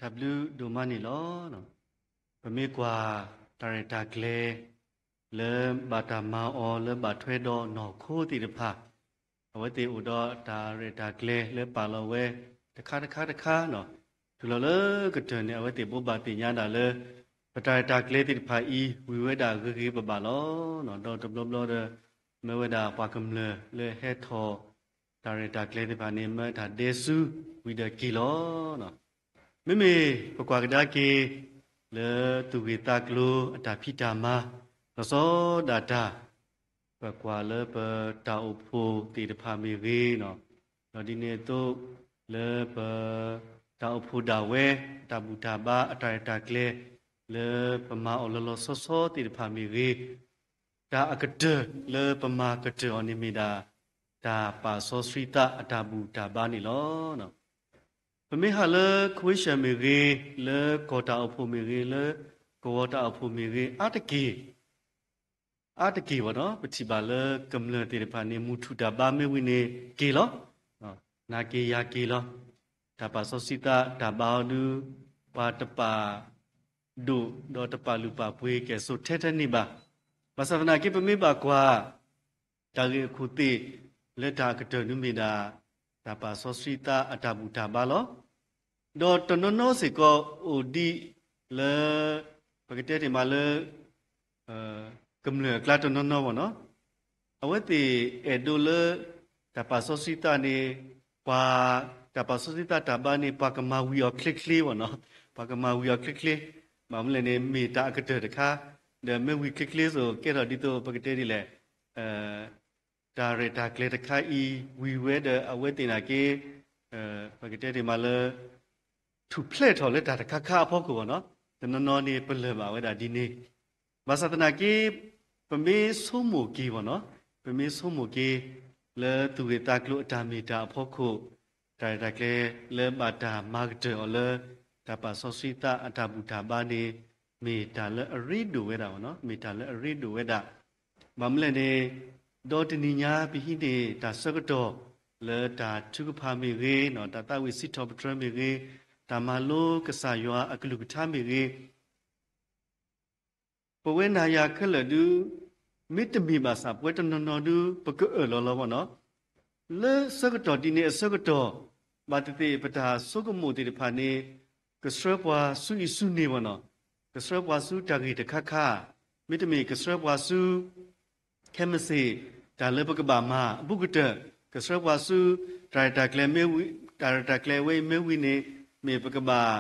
တၢ်ဘျုးဒိၣ်မးန့ၣ်လီၤ. ပမ့ၢ်ကွၢ်တၢ်ရဲၣ်တၢ်ကျဲၤ လၢဘၣ်တၢ်မၤအီၤလၢဘၣ်ထွဲဒီးနီၢ်ခိသ့ၣ်တဖၣ်, အဝဲသ့ၣ်အိၣ်ဒီးတၢ်ရဲၣ်တၢ်ကျဲၤလၢပာ်လီၤဝဲတခါတခါတခါန့ၣ်, တုၤလီၤလၢကတၢၢ်န့ၣ် အဝဲသ့ၣ်ဘိးဘၣ်သ့ၣ်ညါဒၣ်လၢ ပတၢ်ရဲၣ်တၢ်ကျဲၤသ့ၣ်တဖၣ်အံၤ ဝံၤဝဲဒၣ်ဂ့ၤဂ့ၤဘၣ်ဘၣ်လီၤ. ဒီးတဘျီဘျီဒီး မ့ၢ်ဝဲဒၣ်ပှၤကမျၢၢ်လၢဟဲထီၣ် တၢ်ရဲၣ်တၢ်ကျဲၤသ့ၣ်တဖၣ်န့ၣ် မ့ၢ်တၢ်ဒဲဆူဝံၤဒီးက့ၤလီၤ. မ့မ့ၢ်ပကွၢ်ကဒါက့ၤ လၢသူၣ်ဂ့ၢ်သးကျိၤအတၢ်ဖံးတၢ်မၤ လီၤဆီဒၣ်တၢ်, ပကွၢ်လၢပတၢ်အိၣ်ဖှိၣ်သ့ၣ်တဖၣ်မ့ၢ်ဂ့ၤ, ဒီးဒ်န့ၣ်အသိး လၢပတၢ်အိၣ်ဖှိၣ်ဒၣ်ဝဲ အတၢ်ဘူၣ်တၢ်ဘါ အတၢ်ရဲၣ်တၢ်ကျဲၤ လၢပမၤအီၤလီၤလီၤဆီဆီသ့ၣ်တဖၣ်မ့ၢ်ဂ့ၤ, တၢ်အကတၢၢ်လၢပမၤကတၢၢ်အီၤန့ၣ်မ့ၢ်ဒၣ် တၢ်ပာ်စီဆှံသးအတၢ်ဘူၣ်တၢ်ဘါန့ၣ်လီၤ. ပမ့ၢ်ဟးလၢ Christian မ့ၢ်ဂ့ၤ, လၢကီၢ်တၢ်အိၣ်ဖှိၣ်မ့ၢ်ဂ့ၤ, လၢကဝီၤတၢ်အိၣ်ဖှိၣ်မ့ၢ်ဂ့ၤ, အါတက့ၢ် အါတက့ၢ်ဘၣ်န့ၣ် ပထံၣ်ဘၣ်လၢကမျၢၢ်သ့ၣ်တဖၣ်န့ၣ် မုၢ်ထူၣ်တၢ်ဘါမ့ၢ်ဝံၤန့ၣ်က့ၤလီၤ. နၤက့ၤယၤက့ၤလီၤ. တၢ်ပာ်စီဆှံသးတၢ်ဘါအီၤဒုး ပှၤတပာ်ဒိၣ် ဒီးတပာ်လုၢ်ပာ်ပှ့ၤကဲၣ်ဆိးထဲထဲန့ၣ်ဘၣ်. ဘၣ်ဆၣ်သနာ်က့ ပမ့ၢ်ဘၣ်ကွၢ် တၢ်ဂ့ၢ်အခိၣ်သ့ၣ် လၢတၢ်အကတၢၢ်ဒုးမ့ၢ်ဒၣ် တၢ်ပာ်စီဆှံသးအတၢ်ဘူၣ်တၢ်ဘါလီၤ. ဒီးတနီၤနီၤစ့ၢ်ကီးအိၣ်ဒံးလၢ ပကတဲတ့ၢ်မးလၢ ကမျၢၢ်အကျါတနီၤနီၤဘၣ်န့ၣ် အဝဲသ့ၣ်အဲၣ်ဒိးလၢ တၢ်ပာ်စီဆှံသးန့ၣ် ပှၤ တၢ်ပာ်စီဆှံသးတၢ်ဘါန့ၣ် ပှၤကမၤဝံၤအီၤချ့ချ့ဘၣ်န့ၣ်, ပှၤကမၤဝံၤအီၤချ့ချ့, ဘၣ်မနုၤလဲၣ်န့ၣ် မ့ၢ်တၢ်အကတၢၢ်တခါ, ဒီးမ့ၢ်ဝံၤချ့ချ့စိၤ ကဲထီၣ်ဒ်သိးပကတဲဒ်လဲၣ် တၢ်ရဲၣ်တၢ်ကျဲၤတခါအံၤ ဝံၤဝဲဒီးအဝဲသ့ၣ်နာ်က့ ပကတဲတ့ၢ်မးလၢ ထူၣ်ဖျဲးထီၣ်လၢတၢ်တခါခါအဖီခိၣ်ဘၣ်န့ၣ်, တနီၤနီၤန့ၣ်ပလၢၢ်ဘၣ်ဝဲဒၣ်ဒ်န့ၣ်, ဘၣ်ဆၣ်သနာ်က့ ပမ့ၢ်ဆိကမိၣ်က့ၤဘၣ်န့ၣ်, ပမ့ၢ်ဆိကမိၣ်က့ၤ လၢသူၣ်ဂ့ၢ်သးကျိၤအတၢ်မ့ၢ်တၢ်အဖီခိၣ်, တၢ်ရဲၣ်တၢ်ကျဲၤလၢဘၣ်တၢ်မၤကတၢၢ်အီၤလၢ တၢ်ပာ်စီဆှံသးအတၢ်ဘူၣ်တၢ်ဘါန့ၣ် မ့ၢ်တၢ်လၢအရ့ဒိၣ်ဝဲဒၣ်ဘၣ်န့ၣ်, မ့ၢ်တၢ်လၢအရ့ဒိၣ်ဝဲဒၣ် ဘၣ်မနုၤလဲၣ်န့ၣ်, ဒီတနံၤညါပဟံးန့ၢ်တၢ်ဆၢကတီၢ် လၢတၢ်ထုကဖၣ်မ့ၢ်ဂ့ၤ, တၢ်သးဝံၣ်စံးထီၣ်ပတြၢၤမ့ၢ်ဂ့ၤ, တၢ်မၤလိကစၢ်ယွၤအကလုၢ်ကထါမ့ၢ်ဂ့ၤ, ပဝဲနၤယၤခဲလၢာ်ဒုး မ့တမ့ၢ်ဘၣ်ဆၣ် ပဝဲတနီၤနီၤဒုး ပကအၢၣ်လီၤလီၤဘၣ်န့ၣ်, လၢဆၢကတီၢ်ဒ်န့ၣ်အဆၢကတီၢ်, ဘၣ်သ့ၣ်သ့ၣ်ပတၢ်ဆိကမိၣ်သ့ၣ်တဖၣ်န့ၣ် ကဆှၢပှၤဆူအံၤဆူန့ၣ်ဘၣ်န့ၣ်, ကဆှၢပှၤဆူတၢ်ဂ့ၢ်တခါခါ, မ့တမ့ၢ်ကဆှၢပှၤဆူ ခဲမုၢ်ဆ့ၣ် တၢ်လၢပကဘၣ်မၤအဘူးကတၢၢ်, ကဆှၢပှၤဆူ တၢ်ရဲၣ်တၢ်ကျဲၤမ့ၢ်ဝံၤ, တၢ်ရဲၣ်တၢ်ကျဲၤဝဲအံၤမ့ၢ်ဝံၤန့ၣ် မ့ၢ်ပကဘၣ်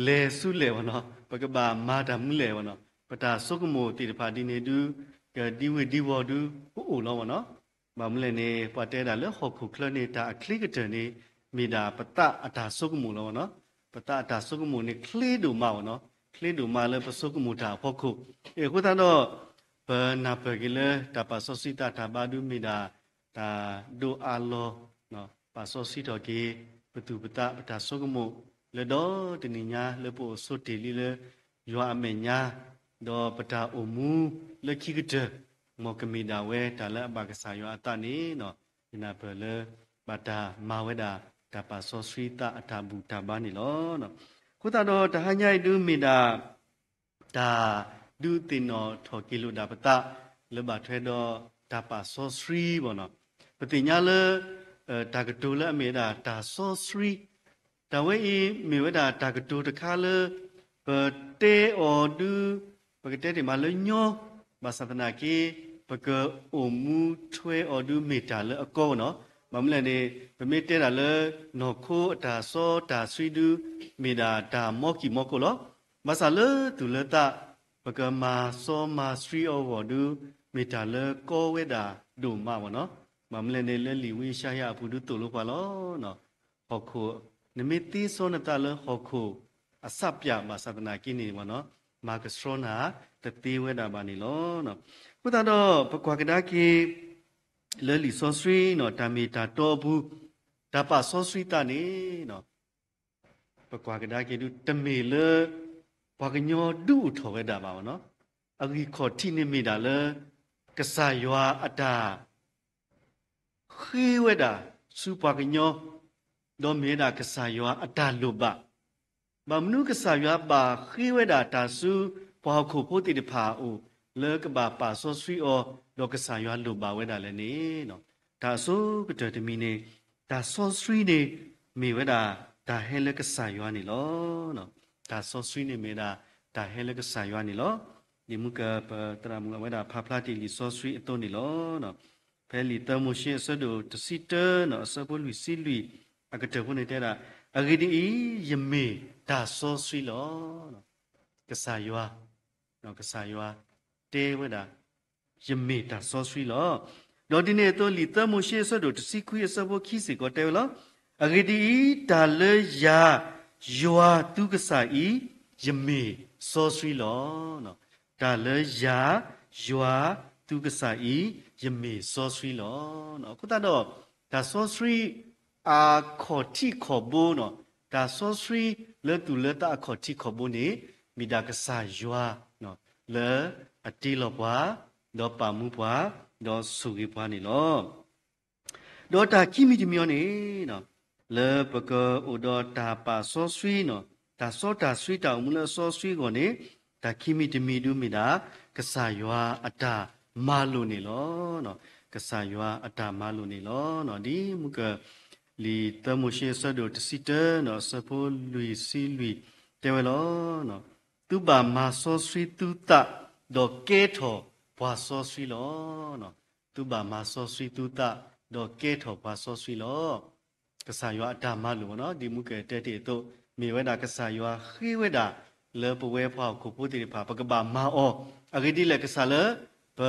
လဲၤဆူလဲၣ်ဘၣ်န့ၣ်, ပကဘၣ်မၤတၢ်မနုၤလဲၣ်ဘၣ်န့ၣ်, ပတၢ်ဆိကမိၣ်သ့ၣ်တဖၣ်ဒ်န့ၣ်ဒုး ကဒံဝ့ၢ်ဒံဝီၤဒုး ကအိၣ်လီၤဘၣ်န့ၣ်. ဘၣ်မနုၤလဲၣ်န့ၣ် ပှၤတဲဒၣ်လၢဟီၣ်ခိၣ်ချၢန့ၣ် တၢ်အချ့ကတၢၢ်န့ၣ် မ့ၢ်ဒၣ်ပသးအတၢ်ဆိကမိၣ်လီၤဘၣ်န့ၣ်. ပသးအတၢ်ဆိကမိၣ်န့ၣ် ချ့ဒိၣ်မးဘၣ်န့ၣ်, ချ့ဒိၣ်မးလၢပဆိကမိၣ်တၢ်အဖီခိၣ်. အဃိသတးဒီး ပနၢ်ပၢၢ်က့ၤလၢ တၢ်ပာ်စီဆှံသးတၢ်ဘါဒုးမ့ၢ်ဒၣ် တၢ်ဒိးအးလီၤ ပာ်စီဆှံထီၣ်က့ၤ ပသူၣ်ပသးပတၢ်ဆိကမိၣ် လၢဒီတနံၤညါလၢပအိၣ်ဆိးတ့ၢ်လံလၢ ယွၤအမဲာ်ညါ, ဒီးပတၢ်အိၣ်မူလၢခံကတၢၢ် မ်ကမ့ၢ်ဒၣ်ဝဲတၢ်လၢအဘၣ်ကစၢ်ယွၤအသးန့ၣ်, ယနၢ်ပၢၢ်လၢ ဘၣ်တၢ်မၤဝဲဒၣ် တၢ်ပာ်စီဆှံသးအတၢ်ဘူၣ်တၢ်ဘါန့ၣ်လီၤ. အဃိသတးဒီး တဟါညါအံၤဒုးမ့ၢ်ဒၣ် တၢ်ဒုးသ့ၣ်နီၣ်ထီၣ်က့ၤလိာ်ဒၣ်ပသး လၢဘၣ်ထွဲဒီးတၢ်ပာ်စီဆှံဘၣ်န့ၣ်. ပသ့ၣ်ညါလၢ တၢ်ကတိၤလၢအမ့ၢ်ဝဲဒၣ်တၢ်စီဆှံ တၢ်ဝဲအံၤမ့ၢ်ဝဲဒၣ်တၢ်ကတိၤတခါလၢ ပတဲအီၤဒုး ပကတဲတ့ၢ်မးလၢညီ, ဘၣ်ဆၣ်သနာ်က့ ပကအိၣ်မူထွဲအီၤဒုးမ့ၢ်တၢ်လၢအကီဘၣ်န့ၣ်. ဘၣ်မနုၤလဲၣ်န့ၣ် ပမ့ၢ်တဲဒၣ်လၢ နီၢ်ခိအတၢ်စီတၢ်ဆှံဒုး မ့ၢ်ဒၣ်တၢ်မီကံၢ်မီကိၣ်လီၤ. ဘၣ်ဆၣ်လၢသူၣ်လၢသး ပကမၤစီမၤဆှံအဂီၢ်ဒုး မ့ၢ်တၢ်လၢကီဝဲဒၣ်ဒိၣ်မးဘၣ်န့ၣ်. ဘၣ်မနုၤလဲၣ်န့ၣ် လၢလံာ်ဝံယၡါယၤအပူၤဒုးသိၣ်လိပှၤလီၤ. ဟီၣ်ခိၣ်, နမ့ၢ်သ့စီနသးလၢဟီၣ်ခိၣ်အစးပၠးဘၣ်ဆၣ်သနာ်က့န့ၣ်ဘၣ်န့ၣ်, မၤကဆှီနၤတသ့ဝဲဒၣ်ဘၣ်န့ၣ်လီၤ. အဃိသတးဒီး ပကွၢ်ကဒါက့ၤ လၢလံာ်စီဆှံန့ၣ် တၢ်မ့ၢ်တၢ်တီအပူၤ တၢ်ပာ်စီဆှံသးန့ၣ် ပကွၢ်ကဒါက့ၤဒုး တမ့ၢ်လၢ ပှၤကညီဒုးအိၣ်ထီၣ်ဝဲဒၣ်ဘၣ်န့ၣ်, အဂံၢ်ခီၣ်ထံးန့ၣ်မ့ၢ်ဒၣ်လၢ ကစၢ်ယွၤအတၢ် ဃ့ဝဲဒၣ်ဆူပှၤကညီ, ဒီးမ့ၢ်ဝဲဒၣ်ကစၢ်ယွၤအတၢ်လိၣ်ဘၣ် ဘၣ်မနုၤကစၢ်ယွၤဘၣ်ဃ့ဝဲဒၣ်တၢ်ဆူပှၤဟီၣ်ခိၣ်ဖိသ့ၣ်တဖၣ်အအိၣ် လၢကဘၣ်ပာ်စီဆှံအီၤ ဒီးကစၢ်ယွၤလိၣ်ဘၣ်ဝဲဒၣ်လဲၣ်န့ၣ်, တၢ်အဆိကတၢၢ်တမံၤန့ၣ်, တၢ်စီဆှံန့ၣ် မ့ၢ်ဝဲဒၣ်တၢ်ဟဲလၢကစၢ်ယွၤန့ၣ်လီၤ. တၢ်စီဆှံန့ၣ်မ့ၢ်ဝဲဒၣ်တၢ်ဟဲလၢကစၢ်ယွၤန့ၣ်လီၤ. ဒ်မုၢ်ကပသရၣ်မုၣ်အဝဲဒၣ်ဖးဖျါတ့ၢ်လံာ်စီဆှံအသိးန့ၣ်လီၤ. ဖဲလံာ်သၢမိၤၡ့အဆၢဒိၣ်တဆံတၢ အဆၢဖိလွံၢ်ဆံလွံၢ်အကတၢၢ်ဖိန့ၣ်တဲဒၣ်, အဂ့ၢ်ဒ်အံၤ, ယမ့ၢ်တၢ်စီဆှံလီၤ. ကစၢ်ယွၤ, ကစၢ်ယွၤတဲဝဲဒၣ်, ယမ့ၢ်တၢ်စီဆှံလီၤ. ဒီးဒ်န့ၣ်အသိးလံာ်သၢမိၤၡ့အဆၢဒိၣ်တဆံခွံအဆၢဖိခံစ့ၢ်ကီးတဲဝဲလီၤ. အဂ့ၢ်ဒ်အံၤ, တၢ်လၢယၤ, ယွၤသုကစၢ်အံၤ, ယမ့ၢ်စီဆှံလီၤ. တၢ်လၢယၤ, ယွၤသုကစၢ်အံၤ, ယမ့ၢ်စီဆှံလီၤ. အဃိသတးဒီး, တၢ်စီဆှံ အခီၣ်ထံးခီၣ်ဘိန့ၣ်, တၢ်စီဆှံလၢသူၣ်လၢသးအခီၣ်ထံးခီၣ်ဘိန့ၣ်, မ့ၢ်ဒၣ်ကစၢ်ယွၤလၢအတ့လီၤပှၤ, ဒီးပာ်မူပှၤ, ဒီးဆိၣ်ဂ့ၤပှၤန့ၣ်လီၤ. ဒီးတၢ်ခံမံၤတမံၤအံၤန့ၣ်, လၢပကအိၣ်ဒီးတၢ်ပာ်စီဆှံန့ၣ်, တၢ်စီတၢ်ဆှံတၢ်အိၣ်မူလၢအစီဆှံအဂီၢ်န့ၣ်, တၢ်ခံမံၤတမံၤဒုမ့ၢ်ဒၣ်, ကစၢ်ယွၤအတၢ်မၤလိာ်န့ၣ်လီၤ. ကစၢ်ယွၤအတၢ်မၤလိာ်န့ၣ်လီၤ. ဒ်မုၢ်က လံာ်သၢမိၤၡ့အဆၢဒိၣ်တဆံတၢန့ၣ် အဆၢဖိလွံၢ်ဆံလွံၢ်တဲဝဲလီၤ. သုဘၣ်မၤစီဆှံသုသး, ဒီးကဲထီၣ်ပှၤစီဆှံလီၤ. သုဘၣ်မၤစီဆှံသုသး, ဒီးကဲထီၣ်ပှၤစီဆှံလီၤ. ကစၢ်ယွၤအတၢ်မၤလိာ်န့ၣ်, ဒ်မုၢ်ကတဲတ့ၢ်အသိး, မ့ၢ်ဝဲဒၣ်ကစၢ်ယွၤဃ့ဝဲဒၣ်လၢပဝဲပှၤဟီၣ်ခိၣ်ဖိသ့ၣ်တဖၣ် ပကဘၣ်မၤအီၤ, အဂ့ၢ်ဒ်လဲၣ်ကစၢ်လၢ ပ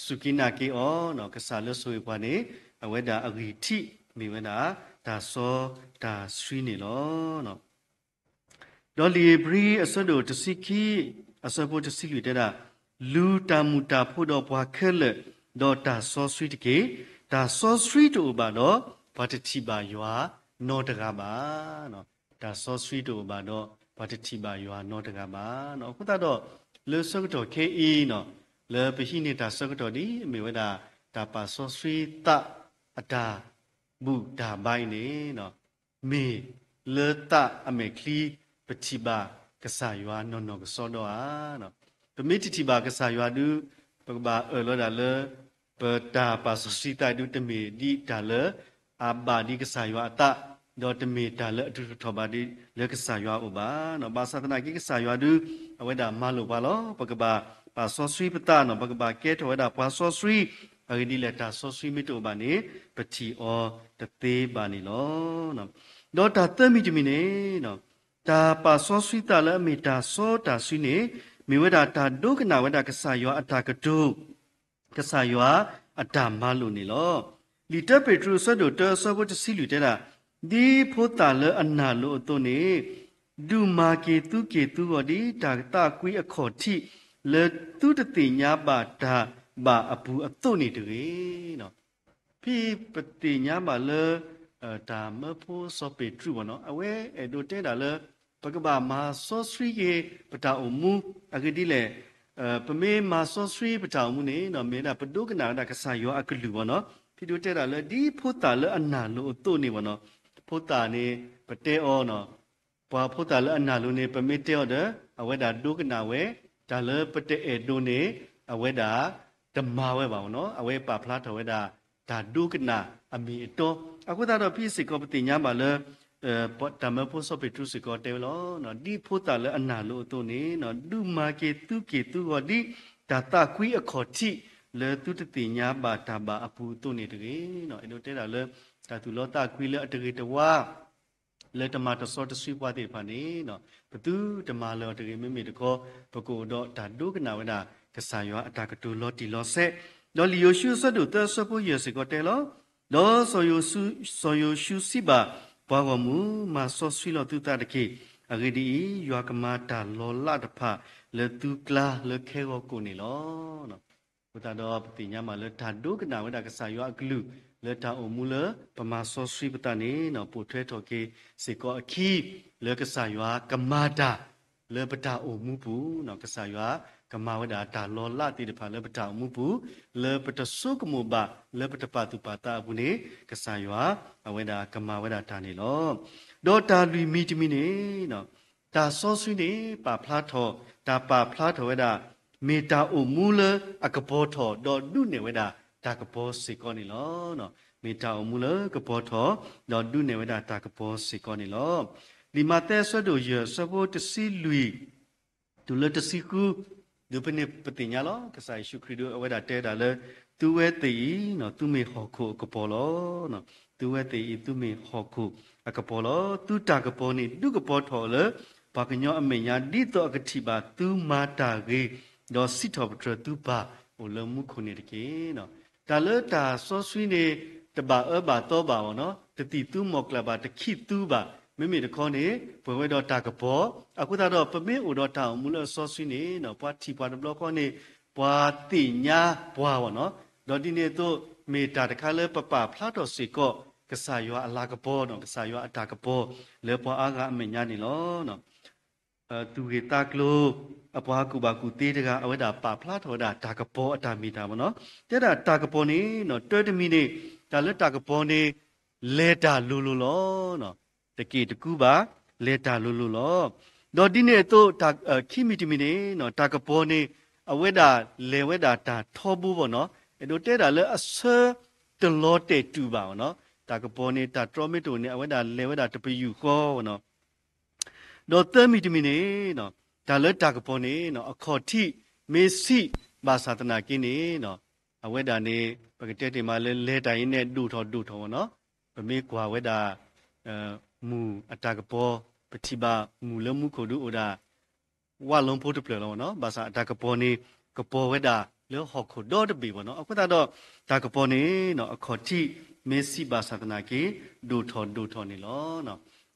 စူၢ်က့ၤနာ်က့ၤအီၤန့ၣ်, ကစၢ်လၢဆိၣ်ဂ့ၤပှၤန့ၣ်, အဝဲဒၣ်အဂံၢ်ထံးမ့ၢ်ဝဲဒၣ်တၢ်စီတၢ်ဆှံန့ၣ်လီၤ. ဒီးလံာ်ဧ့ၤဘြံၤအဆၢဒိၣ်တဆံခံ, အဆၢဖိတဆံလွံၢ်တဲဒၣ်, လူၤတၢ်မုာ်တၢ်ဖိဒီးပှၤခဲလၢာ်, ဒီးတၢ်စီဆှံတက့ၢ်. တၢ်စီဆှံတအိၣ်ဘၣ်ဒီး, ပှၤတထံၣ်ဘၣ်ယွၤနီတဂၤဘၣ်. တၢ်စီဆှံတအိၣ်ဘၣ်ဒီး, ပှၤတထံၣ်ဘၣ်ယွၤနီတဂၤဘၣ်. အဃိသတးဒီး, လၢဆၢကတီၢ်ခဲအံၤန့ၣ်, လၢပဟံးန့ၢ်တၢ်ဆၢကတီၢ်ဒ်အမ့ၢ်ဝဲဒၣ်, တၢ်ပာ်စီဆှံသးအတၢ်ဘူၣ်တၢ်ဘါအံၤန့ၣ်, မ့ၢ်လၢသးအမဲာ်ချံပထံၣ်ဘၣ်ကစၢ်ယွၤနီၢ်နီၢ်ကစီဒီဧါ. ပမ့ၢ်တထံၣ်ဘၣ်ကစၢ်ယွၤဒု, ပကဘၣ်အၢၣ်လီၤဒၣ်လၢ ပတၢ်ပာ်စီဆှံသးဒုတမ့ၢ်ဒ်တၢ်လၢအဘၣ်ဒ်ကစၢ်ယွၤအသး, ဒီးတမ့ၢ်တၢ်လၢအထုးထီၣ်ဘၣ်ဒ်လၢကစၢ်ယွၤအအိၣ်ဘၣ်. ဘၣ်ဆၣ်သနာ်က့ကစၢ်ယွၤဒု, အဝဲဒၣ်မၤလိာ်ပှၤလီၤ. ပကဘၣ်ပာ်စီဆှံပသးန့ၣ်, ပကဘၣ်ကဲထီၣ်ဝဲဒၣ်ပှၤစီဆှံ, အဂ့ၢ်ဒ်လဲၣ်တၢ်စီဆှံမ့ၢ်တအိၣ်ဘၣ်န့ၣ်, ပထံၣ်အီၤတသ့ဘၣ်န့ၣ်လီၤ. ဒီးတၢ်သၢမံၤတမံၤန့ၣ်, တၢ်ပာ်စီဆှံသးလၢအမ့ၢ်တၢ်စီတၢ်ဆှံန့ၣ်, မ့ၢ်ဝဲဒၣ်တၢ်ဒိကနၣ်ဝဲဒၣ်ကစၢ်ယွၤအတၢ်ကတိၤ ကစၢ်ယွၤအတၢ်မၤလိာ်န့ၣ်လီၤ. လံာ်တၢပ့းတရူးအဆၢဒိၣ်တၢအဆၢဖိတဆံလွံၢ်တဲဒၣ်, ဒ်ဖိသၣ်လၢအနာ်လိာ်အသိးန့ၣ်, ဒုးမၤက့ၤသုက့ၤသုဂီၤဒ်တၢ်သးကွံအခီၣ်ထံး, လၢသုတသ့ၣ်ညါဘၣ်တၢ်ဘၣ်အပူၤအသိးန့ၣ်တဂ့ၤ. ဖဲပသ့ၣ်ညါဘၣ်လၢ တၢ်မၢဖိစီၤပ့းတရူးဘၣ်န့ၣ်, အဝဲအဲၣ်ဒိးတဲဒၣ်လၢ ပကဘၣ်မၤစီဆှံက့ၤပတၢ်အိၣ်မူ, အဂ့ၢ်ဒ်လဲၣ်, ပမ့ၢ်မၤစီဆှံပတၢ်အိၣ်မူန့ၣ်, မ့ၢ်ဒၣ်ပဒိကနၣ်ဝဲဒၣ်ကစၢ်ယွၤအကလုၢ်ဘၣ်န့ၣ်, ဖဲဒိးတဲဒၣ်လၢဒ်ဖိသၣ်လၢအနာ်လိာ်အသိးန့ၣ်ဘၣ်န့ၣ်, ဖိသၣ်န့ၣ် ပတဲအီၤန့ၣ်, ပှၤဖိသၣ်လၢအနာ်လိာ်န့ၣ် ပမ့ၢ်တဲအီၤဒီး အဝဲဒၣ်ဒိကနၣ်ဝဲ, တၢ်လၢပတအဲၣ်ဒိးန့ၣ် အဝဲဒၣ်တမၤဝဲဘၣ်န့ၣ်, အဝဲပာ်ဖျါထီၣ်ဝဲဒၣ် တၢ်ဒိကနၣ်အမ့ၢ်အတီ, အဃိသတးဒီးဖဲစ့ၢ်ကီးပသ့ၣ်ညါဘၣ်လၢ တၢ်မၢဖိစီၤပ့းတရူးစ့ၢ်ကီးတဲဝဲလီၤ, ဒ်ဖိသၣ်လၢအနာ်လိာ်အသိးန့ၣ်, ဒုးမၤက့ၤသုက့ၤသုဂီၤဒ်တၢ်သးကွံအခီၣ်ထံး လၢသုတသ့ၣ်ညါဘၣ်တၢ်ဘၣ်အပူၤအသိးန့ၣ်တဂ့ၤ. အဲၣ်ဒိးတဲဒၣ်လၢ တၢ်သူၣ်လီသးကွံလၢအတဂ့ၤတဝါ လၢတမၤတစီတဆှံပှၤသ့ၣ်တဖၣ်န့ၣ်, ပသုတမၤလၢၤအီၤတဂ့ၤ, မ့မ့ၢ်တခီ ပကအိၣ်ဒီးတၢ်ဒိကနၣ်ဝဲဒၣ်ကစၢ်ယွၤအတၢ်ကတိၤလီၤတံၢ်လီၤဆဲး, ဒီးလံာ်ယိၤၡူအဆၢဒိၣ်သၢအဆၢဖိယဲၢ်စ့ၢ်ကီးတဲလီၤ, ဒီးစီၤယိၤၡူစံးဘၣ်ပှၤဂီၢ်မုၢ်, မၤစီဆှံလီၤသုသးတက့ၢ်. အဂ့ၢ်ဒ်အံၤ, ယွၤကမၤတၢ်လီၤလးတဖၣ်လၢသုကျါလၢခဲဂီၤကိာ်န့ၣ်လီၤ. အဃိသတးဒီးပသ့ၣ်ညါမးလၢတၢ်ဒိကနၣ်ဝဲဒၣ်ကစၢ်ယွၤအကလုၢ် လၢတၢ်အိၣ်မူလၢပမၤစီဆှံပသးန့ၣ် ပိာ်ထွဲထီၣ်က့ၤစ့ၢ်ကီးအခံ လၢကစၢ်ယွၤကမၤတၢ်လၢပတၢ်အိၣ်မူပူၤ, ကစၢ်ယွၤကမၤဝဲဒၣ်တၢ်လီၤလးသ့ၣ်တဖၣ်လၢပတၢ်အိၣ်မူပူၤ, လၢပတဆိကမိၣ်ဘၣ်လၢပတပာ်သူၣ်ပာ်သးအပူၤန့ၣ် ကစၢ်ယွၤအဝဲဒၣ်ကမၤဝဲဒၣ်တၢ်န့ၣ်လီၤ. ဒီးတၢ်လွံၢ်မံၤတမံၤန့ၣ် တၢ်စီဆှံန့ၣ် ပာ်ဖျါထီၣ်, တၢ်ပာ်ဖျါထီၣ်ဝဲဒၣ် မ့ၢ်တၢ်အိၣ်မူလၢအကပီၤထီၣ် ဒီးဒုးနဲၣ်ဝဲဒၣ်တၢ်ကပီၤစ့ၢ်ကီးန့ၣ်လီၤ. မ့ၢ်တၢ်အိၣ်မူလၢကပီၤထီၣ် ဒီးဒုးနဲၣ်ဝဲဒၣ်တၢ်ကပီၤစ့ၢ်ကီးန့ၣ်လီၤ. လံာ်မးသဲအဆၢဒိၣ်ယဲၢ် အဆၢဖိတဆံလွံၢ် တုၤလၢတဆံဃု, ဒုးဖဲန့ၣ်ပသ့ၣ်ညါလီၤ. ကစၢ်ယ့ၣ်ၡူးခရံာ်ဒုးအဝဲဒၣ်တဲဒၣ်လၢ သုဝဲသ့ၣ်အံၤ သုမ့ၢ်ဟီၣ်ခိၣ်အကပီၤလီၤ. သုဝဲသ့ၣ်အံၤ သုမ့ၢ်ဟီၣ်ခိၣ်အကပီၤလီၤ. သုတၢ်ကပီၤန့ၣ် ဒုးကပီၤထီၣ်လၢ ပှၤကညီအမဲာ်ညါ ဒ်သိးအကထံၣ်ဘၣ်သုမၤတၢ်ဂ့ၤ, ဒီးစံးထီၣ်ပတြၢၤသုပၢ်အိၣ်လၢမူခိၣ်န့ၣ်တက့ၢ်. တၢ်လၢတၢ်စီဆှံန့ၣ် တဘၣ်အၢဘၣ်သီဘၣ်အီၤနီၤ, တသံၣ်သူမီၢ်ကျၢ်ဘၣ် တခံးသူဘၣ်. မ့မ့ၢ်တခီန့ၣ် ပှဲၤဝဲဒီးတၢ်ကပီၤ, အဃိသတးဒီး ပမ့ၢ်အိၣ်ဒီးတၢ်အိၣ်မူလၢအစီဆှံန့ၣ် ပှၤထံၣ်ပှၤတဘျီဃီန့ၣ် ပှၤသ့ၣ်ညါပှၤအီၤနီၤ, ဒီးဒ်န့ၣ်အသိး မ့ၢ်တၢ်တခါလၢပပာ်ဖျါထီၣ်စ့ၢ်ကီး ကစၢ်ယွၤအလၤကပီၤနီၤ, ကစၢ်ယွၤအတၢ်ကပီၤလၢပှၤအါဂၤအမဲာ်ညါန့ၣ်လီၤ. သူၣ်ဂ့ၢ်သးကျိၤ အပှၤကူၣ်ဘၣ်ကူၣ်သ့တဂၤ အဝဲဒၣ်ပာ်ဖျါထီၣ်ဝဲဒၣ်တၢ်ကပီၤအတၢ်မ့ၢ်တၢ်မ့ၢ်နီၤ, တဲဒၣ်တၢ်ကပီၤန့ၣ်နီၤ, တၢတမံၤန့ၣ် တၢ်လၢတၢ်ကပီၤန့ၣ် လဲၤတၢ်လိၤလိၤလီၤ. တက့ၢ်တကူဘၣ်, လဲၤတၢ်လိၤလိၤလီၤ. ဒီးဒ်န့ၣ်အသိး ခံမံၤတမံၤန့ၣ် တၢ်ကပီၤန့ၣ် အဝဲဒၣ်လဲၤဝဲဒၣ်တၢ်ထီဘိဘၣ်နီၤ, အဲၣ်ဒိးတဲဒၣ်လၢအဆၢတလီၤတဲာ်တုၤဘၣ်နီၤ, တၢ်ကပီၤန့ၣ် တၢ်တြီမ့ၢ်တအိၣ်န့ၣ် အဝဲဒၣ်လဲၤဝဲဒၣ်တပယူာ်ဃီနီၤ. ဒီးသၢမံၤတမံၤန့ၣ် တၢ်လၢတၢ်ကပီၤန့ၣ် အခီၣ်ထံးမ့ၢ်ဆံးဘၣ်ဆၣ်သနာ်က့န့ၣ် အဝဲဒၣ်န့ၣ် ပကတဲတ့ၢ်မးလၢ လဲၤတၢ်အံၤန့ၣ်ဒိၣ်ထီၣ်ဒိၣ်ထီၣ်ဝဲနီၤ, ပမ့ၢ်ကွၢ်ဝဲဒၣ် မုၢ်အတၢ်ကပီၤ ပထံၣ်ဘၣ်မုၢ်လၢမူခိၣ်ဒုးအိၣ်ဒၣ် ဝၣ်လိဖိတဖျၢၣ်လီၤနီၤ, ဘၣ်ဆၣ်အတၢ်ကပီၤန့ၣ် ကပီၤဝဲဒၣ်လၢဟီၣ်ခိၣ်ဒီတဘ့ၣ်ဘၣ်နီၤ, အဃိသတးဒီး တၢ်ကပီၤန့ၣ် အခီၣ်ထံးမ့ၢ်ဆံးဘၣ်ဆၣ်သနာ်က့ ဒိၣ်ထီၣ်ဒိၣ်ထီၣ်န့ၣ်လီ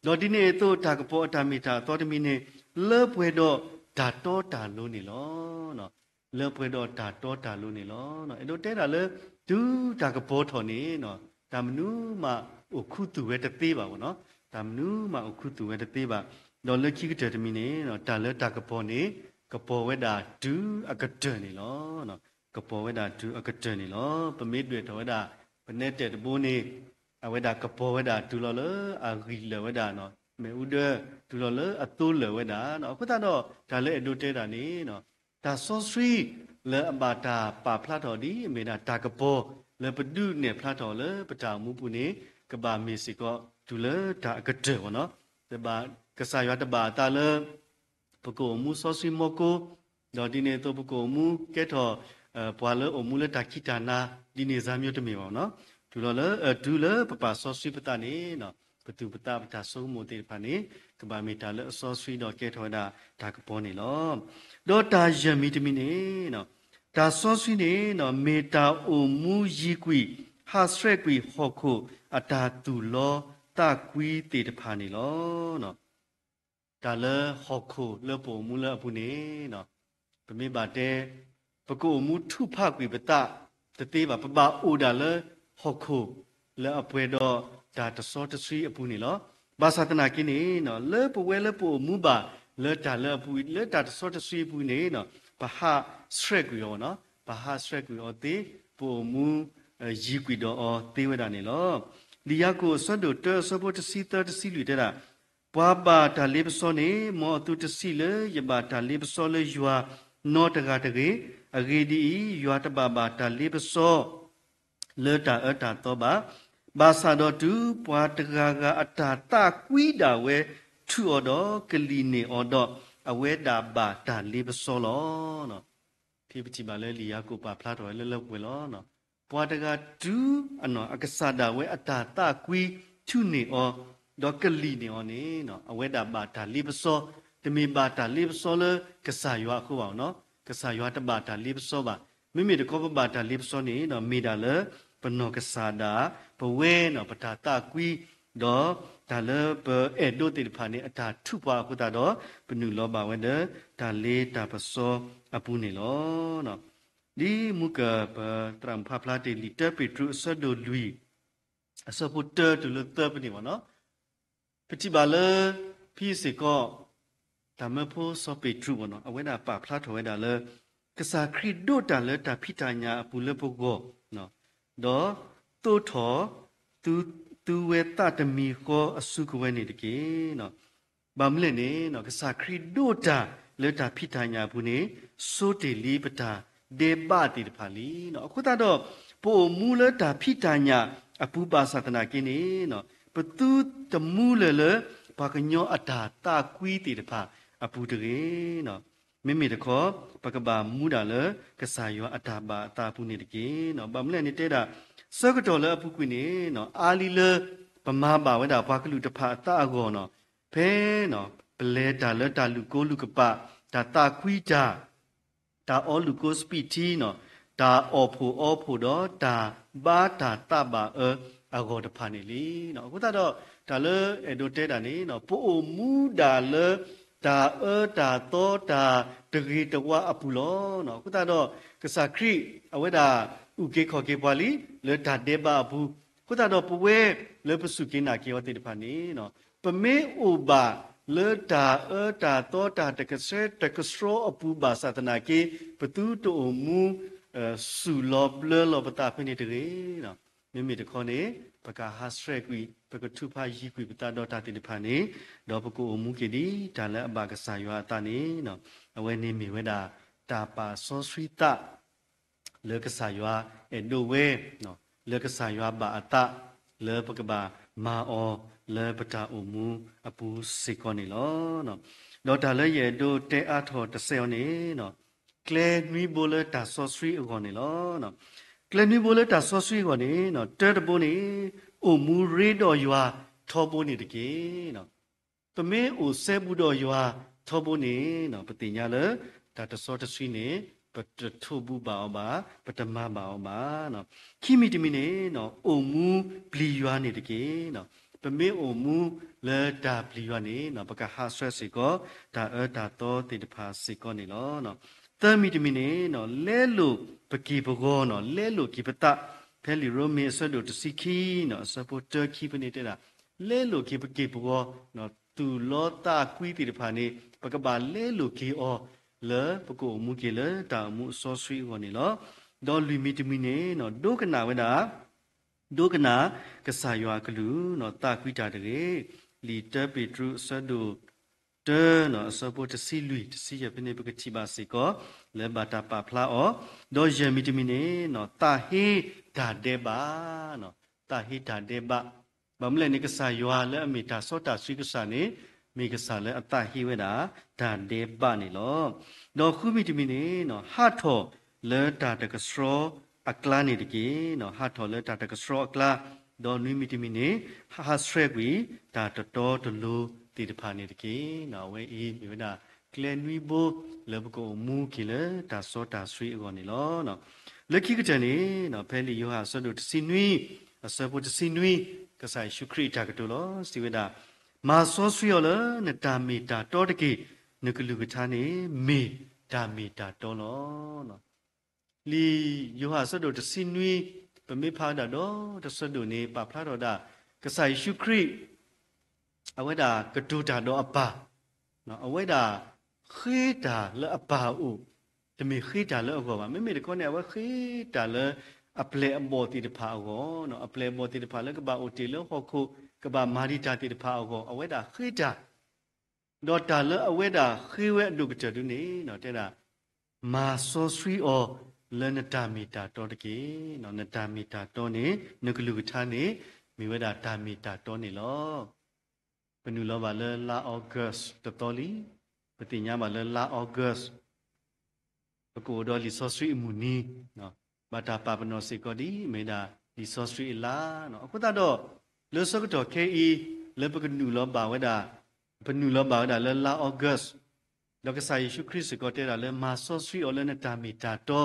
ၤ. ဒီးဒ်န့ၣ်အသိး တၢ်ကပီၤအတၢ်မ့ၢ်တၢ်အသီတမံၤန့ၣ် လၢပှဲၤဒီးတၢ်တီတၢ်လိၤန့ၣ်လီၤ. လၢပှဲၤဒီးတၢ်တီတၢ်လိၤန့ၣ်လီၤ. အဲၣ်ဒိးတဲဒၣ်လၢ တုၤတၢ်ကပီၤထီၣ်န့ၣ် တၢ်မနုၤမးအိၣ်ခူသူၣ်ဝဲတသ့ဘၣ်နီၤ, တၢ်မနုၤမးအိၣ်ခူသူၣ်ဝဲတသ့ဘၣ်. ဒီးလၢခံကတၢၢ်တမံၤန့ၣ် တၢ်လၢတၢ်ကပီၤန့ၣ် ကပီၤဝဲဒၣ်တုၤအကတၢၢ်န့ၣ်လီၤ. ကပီၤဝဲဒၣ်တုၤအကတၢၢ်န့ၣ်လီၤ. ပမ့ၢ်ဒွဲၣ်ထီၣ်ဝဲဒၣ် ပနဲတဲာ်တဘိန့ၣ် အဝဲဒၣ်ကပီၤဝဲဒၣ်တုၤလီၤလၢအဂံၢ်လၢာ်ဝဲဒၣ်နီၤ, မ့ၣ်အူဒၢ တုၤလီၤလၢအသိလၢာ်ဝဲဒၣ်နီၤ. အဃိသတးဒီး တၢ်လၢအဲၣ်ဒိးတဲဒၣ်န့ၣ် တၢ်စီဆှံလၢအဘၣ်တၢ်ပာ်ဖျါထီၣ်ဒ်အမ့ၢ်ဒၣ်တၢ်ကပီၤ လၢပဒုးနဲၣ်ဖျါထီၣ်လၢပတၢ်အိၣ်မူပူၤန့ၣ် ကဘၣ်မ့ၢ်စ့ၢ်ကီးတုၤလၢတၢ်အကတၢၢ်ဘၣ်နီၤ. ကစၢ်ယွၤတဘၣ်အသးလၢ ပကအိၣ်မူစီဆှံမီကိ, ဒီးဒ်န့ၣ်အသိး ပကအိၣ်မူကဲထီၣ် ပှၤလၢအိၣ်မူလၢတၢ်ခံးတၢ်နၤ ဒ်န့ၣ်စါမ့ၢ်တမ့ၢ်ဘၣ်နီၤ. တုၤလီၤလၢ တုၤလၢပပာ်စီဆှံပသးန့ၣ် ပသူၣ်ပသးပတၢ်ဆိကမိၣ်သ့ၣ်တဖၣ်န့ၣ် ကဘၣ်မ့ၢ်တၢ်လၢအစီဆှံဒီးကဲထီၣ်ဝဲဒၣ်တၢ်ကပီၤန့ၣ်လီၤ. ဒီးတၢ်ယဲၢ်မံၤတမံၤန့ၣ် တၢ်စီဆှံန့ၣ် မ့ၢ်တၢ်အိၣ်မူယံၤကွံာ် ဟးဆှဲးကွံာ်ဟီၣ်ခိၣ်အတၢ်သူၣ်လီသးကွံသ့ၣ်တဖၣ်န့ၣ်လီၤ. တၢ်လၢဟီၣ်ခိၣ်လၢပအိၣ်မူလၢအပူၤန့ၣ် ပမ့ၢ်ဘၣ်တဲ ပကအိၣ်မူထုးဖးကွံာ်ပသးတသ့ဘၣ်, ပဘၣ်အိၣ်ဒၣ်လၢဟီၣ်ခိၣ်လၢအပှဲၤဒီးတၢ်တစီတဆှံအပူၤန့ၣ်လီၤ. ဘၣ်ဆၣ်သနာ်က့န့ၣ် လၢပဝဲလၢပအိၣ်မူဘၣ်လၢတၢ်လၢအပူၤ လၢတၢ်တစီတဆှံအပူၤန့ၣ် ပဟးဆှဲးကွံာ်အီၤနီၤ, ပဟးဆှဲးကွံာ်အီၤသ့, ပအိၣ်မူယံၤကွံာ်ဒီးအီၤသ့ဝဲဒၣ်န့ၣ်လီၤ. လံာ်ယၤကိာ်အဆၢဒိၣ်တၢအဆၢဖိတဆံသၢတဆံလွံၢ်တဲဒၣ်, ပှၤဘၣ်တၢ်လ့ပစီန့ၣ် မ်အသုတစံးလၢယဘၣ်တၢ်လ့ပစီလၢယွၤနီတဂၤတဂ့ၤ. အဂ့ၢ်ဒ်အံၤ, ယွၤတဘၣ်ဘၣ်တၢ်လ့ပစီ လၢတၢ်အၢတၢ်သီဘၣ်. ဘၣ်ဆၣ်ဒီးတုၤပှၤတဂၤဂၤအတၢ်သးကွံဒၣ်ဝဲ ထုးအီၤဒီးကလံၣ်န့ၢ်အီၤဒီး အဝဲဒၣ်ဘၣ်တၢ်လ့ပစီလီၤ. ဖဲပထံၣ်ဘၣ်လၢလံာ်ယၤကိာ်ပာ်ဖျါထီၣ်ဝဲလၢလၢပှဲၤပှဲၤလီၤ. ပှၤတဂၤတုၤ အကစၢ်ဒၣ်ဝဲအတၢ်သးကွံထုးန့ၢ်အီၤ ဒီးကလံၣ်န့ၢ်အီၤန့ၣ် အဝဲဒၣ်ဘၣ်တၢ်လ့ပစီ, တမ့ၢ်ဘၣ်တၢ်လ့ပစီလၢကစၢ်ယွၤအဃိဘၣ်နီၤ. ကစၢ်ယွၤတဘၣ်တၢ်လ့ပစီဘၣ်. မ့မ့ၢ်တခီပဘၣ်တၢ်လ့ပစီန့ၣ် မ့ၢ်ဒၣ်လၢပနီၢ်ကစၢ်ဒၣ် ပဝဲနီၤ ပတၢ်သးကွံ ဒီးတၢ်လၢပအဲၣ်ဒိးသ့ၣ်တဖၣ်န့ၣ် အတၢ်ထုးပှၤအဃိသတးဒီး ပနုာ်လီၤဘၣ်ဝဲဒီးတၢ်လ့တၢ်ပစီအပူၤန့ၣ်လီၤ. ဒ်မူကၢ်ပသရၣ်မုၣ်ဖးဖျါတ့ၢ်လံာ်တၢပ့းတရူးအဆၢဒိၣ်လွံၢ် အဆၢဖိတၢတုၤလၢသၢပူၤန့ၣ်ဘၣ်နီၤ, ပထံၣ်ဘၣ်လၢ ဖဲစ့ၢ်ကီး တၢ်မၢဖိစီၤပ့းတရူးဘၣ်နီၤ အဝဲဒၣ်ပာ်ဖျါထီၣ်ဝဲဒၣ်လၢ ကစၢ်ခရံာ်ဒိးတၢ်လၢတၢ်ဖံးတၢ်ညၣ်အပူၤလၢပဂီၢ်, ဒီးသိးထီၣ် သုဝဲသးတမံၤဃီအစုကဝဲၤန့ၣ်တက့ၢ်. ဘၣ်မနုၤလဲၣ်န့ၣ် ကစၢ်ခရံာ်ဒိးတၢ်လၢတၢ်ဖံးတၢ်ညၣ်အပူၤန့ၣ် ဆိတ့ၢ်လံပတၢ်ဒဲးဘးသ့ၣ်တဖၣ်လံ. အဃိသတးဒီး ပအိၣ်မူလၢတၢ်ဖံးတၢ်ညၣ်အပူၤဘၣ်ဆၣ်သနာ်က့န့ၣ် ပသုတမူလၢၤလၢ ပှၤကညီအတၢ်သးကွံသ့ၣ်တဖၣ်အပူၤတဂ့ၤ. မ့မ့ၢ်တခီ ပကဘၣ်မူဒၣ်လၢ ကစၢ်ယွၤအတၢ်ဘၣ်အသးအပူၤန့ၣ်တက့ၢ်. ဘၣ်မနုၤလဲၣ်န့ၣ်တဲဒၣ် ဆၢကတီၢ်လၢအပူၤကွံာ်န့ၣ် အါလံလၢ ပမၤဘၣ်ဝဲဒၣ်ပှၤကလုာ်တဖၣ်အသးအဂီၢ်န့ၣ် ဖဲ ပလဲၤတၢ်လၢတၢ်လူၢ်ကိလူၢ်ကပာ်, တၢ်သးကွံတၢ်, တၢ်အီလုၢ်ကိစပံးထံန့ၣ်, တၢ်အီၣ်ဖှိၣ်အီဖှိၣ်ဒီးတၢ်ဘါတၢ်သးဘၣ်အၢအဂီၢ်တဖၣ်န့ၣ်လံ. အဃိသတးဒီး တၢ်လၢအဲၣ်ဒိးတဲဒၣ်န့ၣ် ပအိၣ်မူဒၣ်လၢ တၢ်အၢတၢ်သီတၢ်တဂ့ၤတဝါအပူၤလီၤ. အဃိသတးဒီး ကစၢ်ခရံာ် အဝဲဒၣ် အုၣ်က့ၤခီၣ်က့ၤပှၤလံ လၢတၢ်ဒဲးဘးအပူၤ, အဃိသတးဒီးပဝဲလၢပစူၢ်က့ၤနာ်က့ၤအီၤသ့ၣ်တဖၣ်န့ၣ် ပမ့ၢ်အိၣ်ဘၣ်လၢတၢ်အၢတၢ်သီတၢ်တကဆှဲတကဆှီအပူၤဘၣ်ဆၣ်သနာ်က့ ပသုတအိၣ်မူ စူၢ်လီၤဘျၢလီၤပသးဖဲန့ၣ်တဂ့ၤ. မ့မ့ၢ်တခီန့ၣ် ပကဟးဆှဲးကွံာ် ပကထုးဖးယံၤကွံာ်ပသးဒီးတၢ်သ့ၣ်တဖၣ်န့ၣ် ဒီးပကအိၣ်မူက့ၤဒ်တၢ်လၢအဘၣ်ကစၢ်ယွၤအသးန့ၣ် အဝဲန့ၣ်မ့ၢ်ဝဲဒၣ် တၢ်ပာ်စီဆှံသး လၢကစၢ်ယွၤအဲၣ်ဒိးဝဲ, လၢကစၢ်ယွၤဘၣ်အသး လၢပကဘၣ်မၤအီၤလၢပတၢ်အိၣ်မူအပူၤစ့ၢ်ကီးန့ၣ်လီၤ. ဒီးတၢ်လၢယအဲၣ်ဒိးတဲအါထီၣ်တစဲးအီၤန့ၣ် ကျဲနွံဘိလၢတၢ်စီဆှံအဂီၢ်န့ၣ်လီၤ. ကျဲနွံဘိလၢတၢ်စီဆှံအဂီၢ်န့ၣ် တၢတဘိန့ၣ် အိၣ်မူရ့ဒီးယွၤထီဘိန့ၣ်တက့ၢ်. ပမ့ၢ်အိၣ်စဲဘူးဒီးယွၤထီဘိန့ၣ် ပသ့ၣ်ညါလၢ တၢ်တစီတဆှံန့ၣ် ပတထိးဘူးဘၣ်အီၤဘၣ်, ပတမၤဘၣ်အီၤဘၣ်. ခံမံၤတမံၤန့ၣ် အိၣ်မူပျံၤယွၤန့ၣ်တက့ၢ်. ပမ့ၢ်အိၣ်မူလၢတၢ်ပျံၤယွၤန့ၣ် ပကဟးဆှဲးစ့ၢ်ကီး တၢ်အၢတၢ်သီသ့ၣ်တဖၣ်စ့ၢ်ကီးန့ၣ်လီၤ. သၢမံၤတမံၤန့ၣ် လဲလိာ်ပက့ၢ်ပဂီၤန့ၣ် လဲလိာ်က့ၤပသး, ဖဲလံာ်ရိမ့ၤအဆၢဒိၣ်တဆံခံန့ၣ် အဆၢဖိတၢခံဖဲန့ၣ်တဲဒၣ် လဲလိာ်က့ၤပက့ၢ်ပဂီၤ, သူၣ်လီသးကွံသ့ၣ်တဖၣ်န့ၣ် ပကဘၣ်လဲလိာ်က့ၤအီၤ လၢပကအိၣ်မူက့ၤလၢတၢ်အိၣ်မူအစီဆှံအဂီၢ်န့ၣ်လီၤ. ဒီးလွံၢ်မံၤတမံၤန့ၣ် ဒိကနၣ်ဝဲဒၣ် ဒိကနၣ်ကစၢ်ယွၤအကလုၢ် သးကွံတၢ်တဂ့ၤ. လံာ်တၢပ့းတရူးအဆၢဒိၣ်တၢ အဆၢဖိတဆံလွံၢ် တဆံယဲၢ်ဖဲန့ၣ် ပကထံၣ်ဘၣ်စ့ၢ်ကီး လၢဘၣ်တၢ်ပာ်ဖျါအီၤ, ဒီးယဲၢ်မံၤတမံၤန့ၣ် သးဟ့တၢ်ဒဲးဘး, သးဟ့တၢ်ဒဲးဘး, ဘၣ်မနုၤလဲၣ်န့ၣ် ကစၢ်ယွၤလၢအမ့ၢ်တၢ်စီတၢ်ဆှံကစၢ်န့ၣ် မ့ၢ်ကစၢ်လၢအသးဟ့ဝဲဒၣ် တၢ်ဒဲးဘးန့ၣ်လီၤ. ဒီးဃုမံၤတမံၤန့ၣ် ဟးထီၣ်လၢတၢ်တကဆှီအကျါန့ၣ်တက့ၢ်. ဟးထီၣ်လၢတၢ်တကဆှီအကျါ, ဒီးနွံမံၤတမံၤန့ၣ် ဟးဆှဲးကွံာ် တၢ်တတီတလိၤသ့ၣ်တဖၣ်န့ၣ်တက့ၢ်. အဝဲအံၤမ့ၢ်ဝဲဒၣ် ကျဲနွံဘိ လၢပကအိၣ်မူက့ၤလၢတၢ်စီတၢ်ဆှံအဂီၢ်န့ၣ်လီၤ. လၢခံကတၢၢ်န့ၣ် ဖဲလံာ်ယိၤဟၣ်အဆၢဒိၣ်တဆံနွံ အဆၢဖိတဆံနွံ ကစၢ်ယ့ၣ်ၡူးခရံာ်အတၢ်ကတိၤလီၤ. စံးဝဲဒၣ်, မၤစီဆှံအီၤလၢနတၢ်မ့ၢ်တၢ်တီတက့ၢ်. နကလုၢ်ကထါန့ၣ် မ့ၢ်တၢ်မ့ၢ်တၢ်တီလီၤ. လံာ်ယိၤဟၣ်အဆၢဒိၣ်တဆံနွံ ပမ့ၢ်ဖးဝဲဒၣ်ဒီးတဆၢဒိၣ်န့ၣ် ပာ်ဖျါထီၣ်ဝဲဒၣ် ကစၢ်ယ့ၣ်ၡူးခရံာ် အဝဲဒၣ်ကတိၤတၢ်ဒီးအပၢ်, အဝဲဒၣ်ဃ့တၢ်လၢအပၢ်အအိၣ်, တမ့ၢ်ဃ့တၢ်လၢအဂီၢ်ဘၣ်. မ့မ့ၢ်တခီန့ၣ် အဝဲဃ့တၢ်လၢအပျဲၢ်အဘီၣ်သ့ၣ်တဖၣ်အဂီၢ်, အပျဲၢ်အဘီၣ်သ့ၣ်တဖၣ်လၢကဘၣ်အိၣ်တ့ၢ်လၢဟီၣ်ခိၣ် ကဘၣ်မၤဒံးတၢ်သ့ၣ်တဖၣ်အဂီၢ် အဝဲဒၣ်ဃ့တၢ် ဒီးတၢ်လၢအဝဲဒၣ်ဃ့ဝဲအဒိၣ်ကတၢၢ်ဒုန့ၣ် တဲဒၣ် မၤစီဆှံအီၤလၢနတၢ်မ့ၢ်တၢ်တီတက့ၢ်. နတၢ်မ့ၢ်တၢ်တီန့ၣ် နကလုၢ်ကထါန့ၣ် မ့ၢ်ဝဲဒၣ်တၢ်မ့ၢ်တၢ်တီန့ၣ်လီၤ. ပနုာ်လီၤဘၣ်လၢလါ August တသီလံ. ပသ့ၣ်ညါဘၣ်လၢလါ August ပကအိၣ်ဒီးလံာ်စီဆှံအမုၢ်နံၤ, ဘၣ်တၢ်ပာ်ပနီၣ်စ့ၢ်ကီးဒ် မ့ၢ်ဒၣ်လံာ်စီဆှံအလါ. အဃိသတးဒီး လၢဆၢကတီၢ်ခဲအံၤ လၢပကနုာ်လီၤဘၣ်ဝဲဒၣ်, ပနုာ်လီၤဘၣ်ဝဲဒၣ်လၢလါ August, ဒီးကစၢ်ယ့ၣ်ၡူးခရံာ်စ့ၢ်ကီးတဲဒၣ်လၢ မၤစီဆှံအီၤလၢနတၢ်မ့ၢ်တၢ်တီ,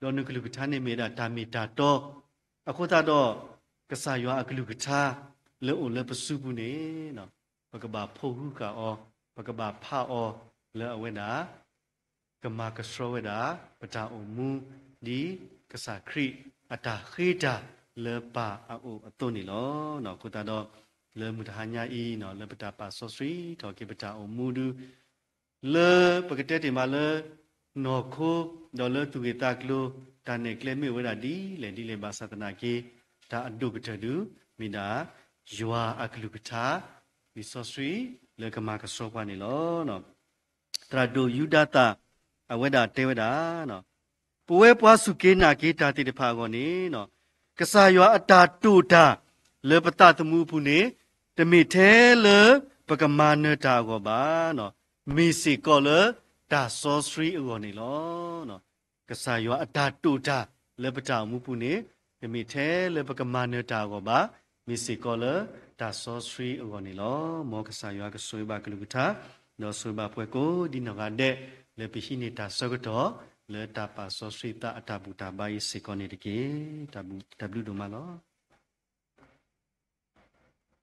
ဒီးနကလုၢ်ကထါန့ၣ်မ့ၢ်ဒၣ်တၢ်မ့ၢ်တၢ်တီ. အဃိသတးဒီး ကစၢ်ယွၤအကလုၢ်ကထါ လၢအိၣ်လၢပစုပူၤန့ၣ် ပကဘၣ်ဖီၣ်ဃုဃာ်အီၤ, ပကဘၣ်ဖးအီၤလၢအဝဲဒၣ် ကမၤကဆှီဝဲဒၣ် ပတၢ်အိၣ်မူ ဒ်ကစၢ်ခရံာ်အတၢ်ဃ့တၢ်လၢပၢ်အအိၣ်အသိးန့ၣ်လီၤ. အဃိသတးဒီး လၢမုၢ်တဟါညါအံၤ လၢပတၢ်ပာ်စီဆှံထီၣ်က့ၤပတၢ်အိၣ်မူဒု လၢပကတဲတ့ၢ်မးလၢ နီၢ်ခိ ဒီးလၢသူၣ်ဂ့ၢ်သးကျိၤ တၢ်နဲၣ်ကျဲမ့ၢ်အိၣ်ဝဲဒၣ်ဒ်လဲၣ်ဒ်လဲၣ်ဘၣ်ဆၣ်သနာ်က့ တၢ်အဒိၣ်ကတၢၢ်ဒု မ့ၢ်ဒၣ် ယွၤအကလုၢ်ကထါ လံာ်စီဆှံ လၢကမၤကဆှီပှၤန့ၣ်လီၤ. သရၣ်ဒိၣ်ယူဒၤသၣ် အဝဲဒၣ်တဲဝဲဒၣ်, ပဝဲပှၤစူၢ်က့ၤနာ်က့ၤတၢ်သ့ၣ်တဖၣ်အဂီၢ်န့ၣ်, ကစၢ်ယွၤအတၢ်တိာ်တၢ်လၢပသးသမူအပူၤန့ၣ်, တမ့ၢ်ထဲလၢပကမၤနၢၤတၢ်အဂီၢ်ဘၣ်, မ့ၢ်စ့ၢ်ကီးလၢတၢ်စီဆှံအဂီၢ်န့ၣ်လီၤ. ကစၢ်ယွၤအတၢ်တိာ်တၢ်လၢပတၢ်အိၣ်မူပူၤန့ၣ်, တမ့ၢ်ထဲလၢပကမၤနၢၤတၢ်အဂီၢ်ဘၣ်, မ့ၢ်စ့ၢ်ကီးလၢတၢ်စီဆှံအဂီၢ်န့ၣ်လီၤ. မ်ကစၢ်ယွၤကဆိၣ်ဂ့ၤဘၣ်ကလုၢ်ကထါ, ဒီးဆိၣ်ဂ့ၤဘၣ်ပှၤကိးဒ်နီၢ်ဂၤဒဲး လၢပဟံးန့ၢ်တၢ်ဆၢကတီၢ် လၢတၢ်ပာ်စီဆှံသးအတၢ်ဘူၣ်တၢ်ဘါအံၤစ့ၢ်ကီးန့ၣ်တက့ၢ်. တၢ်ဘျုးဒိၣ်မးလီၤ.